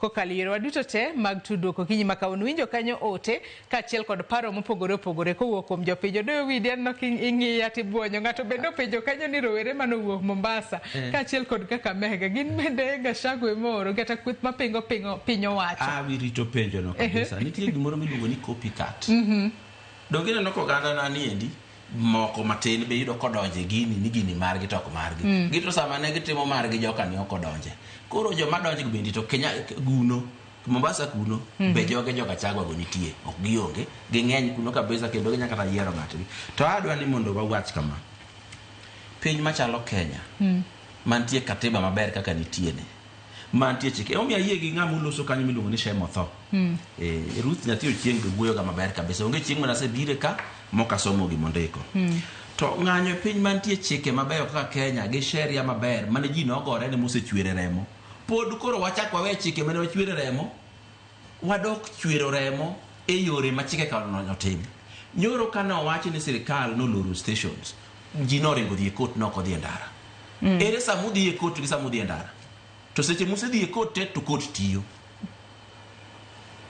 Kokalo yorewa duto te mag tudruok okinyi ma kawuono winjo kanyo ote kaachiel kod paro mopogore opogore kowuok kuom jopiny. Odoyo widi aneno ka ing'iya tibuonyo. Ng'ato bende openjo kanyo ni rowere mane owuok Mombasa kaachiel kod Kakamega gin bende Gachagua ema ooro kata kweth mapingo piny owacho. Ah, wirito penjo no kabisa. Nitie gimoro miluongo ni copycat. Donge ineno ka oganda na niendi moko matin be iyudo kodonje gini ni gini margi to ok margi. Gito sama ne gitimo margi joka ni ok odonje. Koro joma donje go bende to Kenya guno Mombasa kuno be joge jo Gachagua go nitie ok gionge ging'eny kuno kabisa kendo ginya kata yiero ng'atgi. To adwa ni mondo wawach kama. Piny machalo Kenya mantie katiba maber kaka nitie ni mantie chike emomiyo ayie gi ng'ama oloso kanyo miluongo ni Shem Otho. Ruth nyathi Ochieng be wuoyoga maber kabisa. Onge chieng' mane asebire ka mok asomo gimondiko. To ng'anyo e piny mantie chike mabeyo kaka Kenya gi sheria maber mane ji nogore ne mosechwere remo. Pod koro wachak wawe chike mane wachwere remo wadok chwero remo e yore ma chike ka otim. Nyoro kane owach ni sirikal noloro stations, ji noringo dhi e court nok odhi e ndara. Ere sama udhi e court gi sama udhi e ndara? To seche musedhi e court te to court tiyo.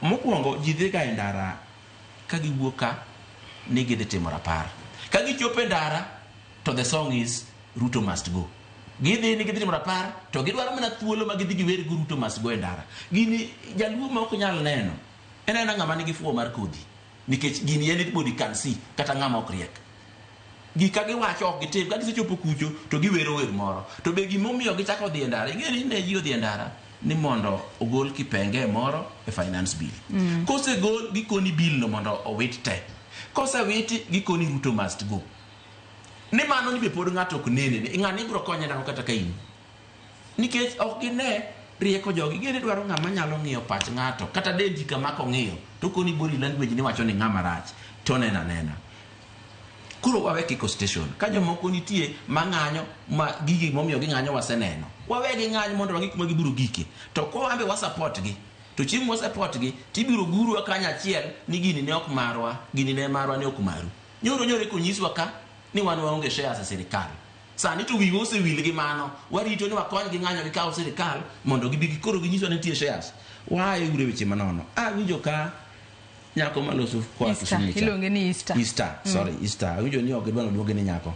Mokwongo ji dhiga e ndara ka giwuok ka ni gidhi timo rapar. Ka gichopo e ndara to the song is Ruto must go. Gidhi ni gidhi timo rapar to gidwaro mana thuolo ma gidhi giwer go Ruto must go e ndara. Gini jaluo ma ok nyal neno en aena ng'ama nigi fuwo mar kodhi nikech gini anybody can see kata ng'ama ok riek. Gik ka giwacho ok gitim ka gisechopo kucho to giwero wer moro. To be gimomiyo gichako dhi e ndara ing'e ni ne ji odhi e ndara ni mondo ogol kipengee moro e finance bill. Kosegol gikoni bill no mondo owit te. Kosewiti gikoni Ruto must go. Ni mano ni be pod ng'ato ok nene ni ng'ani ibiro konye nang'o kata ka in. Nikech ok gine rieko jogi gini dwaro ng'ama nyalo ng'iyo pach ng'ato kata dendi kama kong'iyo to koni body language ni wacho ni ng'ama rach to neno anena. Koro wawe kiko station ka jomoko nitie mang'anyo ma gigi momiyo ging'anyo waseneno. Wawe ging'any mondo wang'i kuma gibiro gike. To ko wan be wa support gi to chieng' mwa support gi tibiro gurwa kanyo achiel ni gini ne ok marwa, gini ne marwa ne ok maru. Nyoro nyoro eko nyiswa ka ni wan waonge shares e sirikal. Sani to wiwa osewil gi mano. Warito ni wakony gi ng'anyo gikaw sirikal mondo gibi koro ginyiswa ni nitie shares. Waaye uru e weche manono. Awinjo ka nyako maloso koa Easter, Kisumu cha. iluonge ni Easter. Easter, sorry, Easter. Awinjo ni ok gidwa noluonge ni nyako.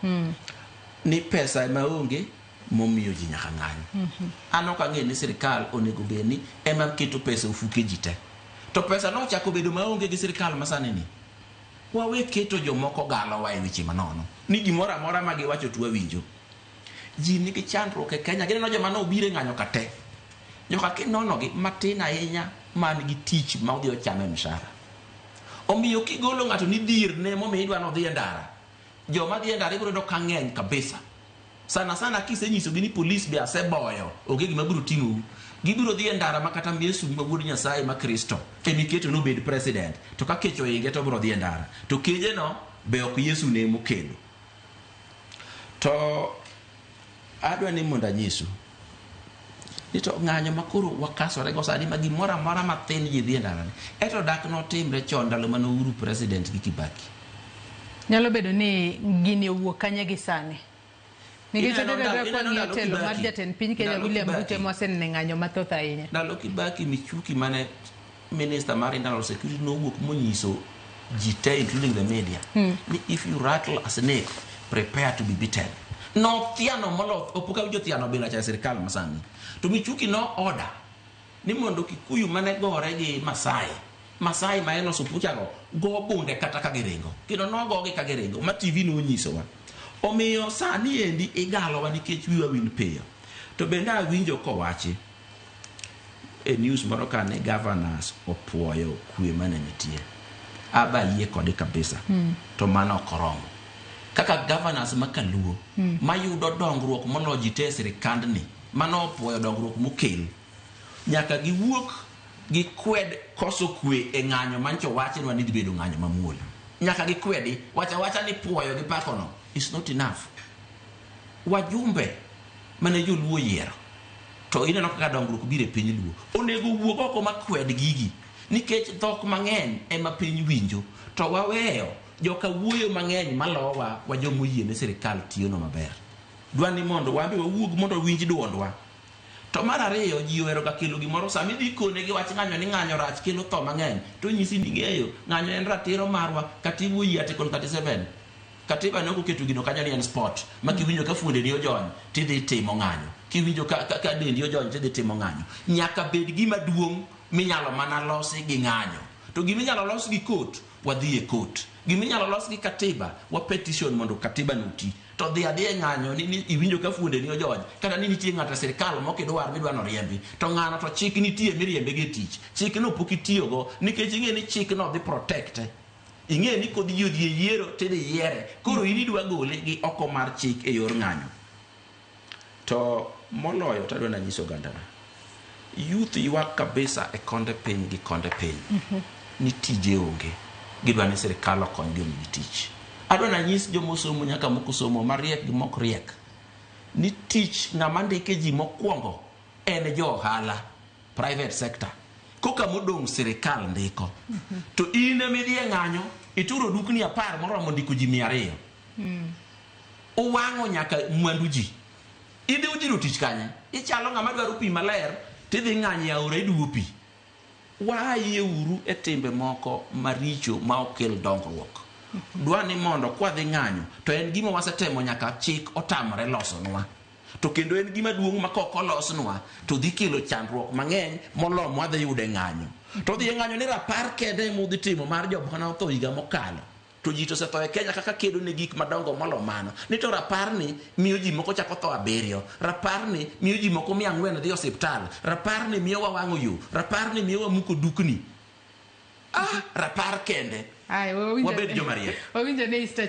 Ni pesa ema onge momiyo ji nyaka ng'any. An ok ang'eyo ni sirikal onego bed ni ema keto pesa e ofuke ji te. To pesa nochako bedo maonge gi sirikal masani ni. Wawe keto jomoko galowa e weche manono. Ni gimoro amora ma giwacho to wawinjo. Ji nigi chandruok e Kenya. Gineno joma nobiro e ng'anyo ka te. Joka kinono gi matin ahinya man gi tich ma odhi ochame mshahara. Omiyo kigolo ng'ato ni dhier ne momiyo idwa nodhi e ndara. Joma dhi e ndara ibiro yudo ka ng'eny kabisa. Sana sana kisenyisogi ni polis be aseboyo, onge gima biro ting'ou. Gibiro dhi e ndara ma kata Yesu ma wuod Nyasaye ma Kristo emiketo nobed president. To ka kech oinge to obiro dhi e ndara. To kejeno be ok Yesu ne mokelo. To adwa ni mondo anyisu ni to ng'anyo ma koro wakasore go sani ma gimoro amora mathin ji dhi e ndara ni. Eto dak notimre chon ndalo mane Uhuru president gi Kibaki. Nyalo bedo ni gini owuok kanye gi sani. Nikech Ineno odega ndalo- kwa ineno ng'iyo ndalo telo mar Kibaki. jatend piny Kenya Ndalo William Kibaki. Ruto ema waseneno ng'anyo mathoth ahinya. Ndalo Kibaki Michuki mane minister mar internal security nowuok monyiso ji te including the media ni if you rattle a snake prepare to be bitten. Nothiano molo opok awinjo thiano bila cha e sirikal masani. To Michuki no order ni mondo Kikuyu mane gore gi Masai Masai ma en osupuchago go bunde kata ka giringo kendo nogogi ka giringo ma TV nonyisowa. Omiyo sani endi igalowa nikech wiwa wil piyo. To bende awinjo kowachi e news moro ka ni governors opuoyo kwe mane nitie. Aba yie kode kabisa. To mano ok oromo. Kaka governors ma kaluo mayudo dongruok moloyo ji te e sirikandni mano opuoyo dongruok mokel nyaka giwuok gikwed koso kwe e ng'anyo mancho wachnwa ni dhi bedo ng'anyo mamuol. Nyaka gikwedi wacha wacha ni puoyo gi pakono is not enough. Wajumbe mane joluo oyiero to ineno kaka dongruok biro e piny luo onego wuog oko makwed gigi nikech dhok mang'eny ema piny winjo to waweyo joka wuoyo mang'eny malowa wa jomoyie ne sirikal tiyono maber. Dwa ni mondo wan be wawuog mondo winj duondwa. To mar ariyo, ji ohero ga kelo gimoro sama idhi kone gi wach ng'anyo ni ng'anyo rach, kelo tho mang'eny, to nyisi ni ng'eyo ng'anyo en ratiro marwa. Katiba oyie, Article 37. Katiba ne ok oketo gino kanyo ni en sport ma kiwinjo ka fuondeni ojony tidhi timo ng'anyo, kiwinjo ka dendi ojony tidhi timo ng'anyo. Nyaka bed gima duong' minyalo mana losi gi ng'anyo. To gima inyalo los gi court, wadhi e court. Gima inyalo los gi katiba, wa petition mondo katiba no oti. To dhi adhiya e ng'anyo ni iwinjo ka fuondeni ojony, kata ni nitie ng'ato e sirkal mokidwar midwa noriembi, to ng'ano to chik nitie miriembe go e tich. Chik no pok itiyogo nikech ing'e ni chik no dhi protect. Ing'e ni kodhi ji odhi e yiero tidhi yiere. Koro in idwa gole gi oko mar chik e yor ng'anyo. To moloyo to adwa nanyiso ogandana. Youth ywak kabisa e konde piny gi konde piny. Ni tije onge. Gidwa ni sirkal okonygi omigi tich. Adwa nanyis jomosomo nyaka mokosomo, mariek gi mok riek, ni tich ng'ama ndike ji mokwongo en jo ohala, private sector. Koka modong' sirkal ndiko. To in emidhi e ng'anyo, ituro dukni 10 moromo ndiko ji 200. Uwang'o nyaka mwandu ji. Idhi ujiro tich kanye? Ichalo ng'ama dwaro pi maler, tidhi ng'anyo e aora iduwo pi. Waayie uru e timbe moko maricho ma ok kel dongruok. Dwa ni mondo kwadhi ng'anyo, to en gima wasetemo nyaka chik otamore losonwa. To kendo en gima duong' ma kok olosnwa, to dhi kelo chandruok mang'eny molo mwadhi yudo e ng'anyo. To dhi e ng'anyo ni rapar kende ema udhi timo mar joma otho higa mokalo. To ji to osetho e Kenya kaka kedo ne gik madongo molo mano. Ni to raparni miyo ji moko chako tho 7. Raparni miyo ji moko 400 dhi osiptal. Raparni miyo wawang'o yo. Raparni miyo wamuko dukni. Rapar kende. Ai, Wabed joma riek. Wawinjo ne Easter.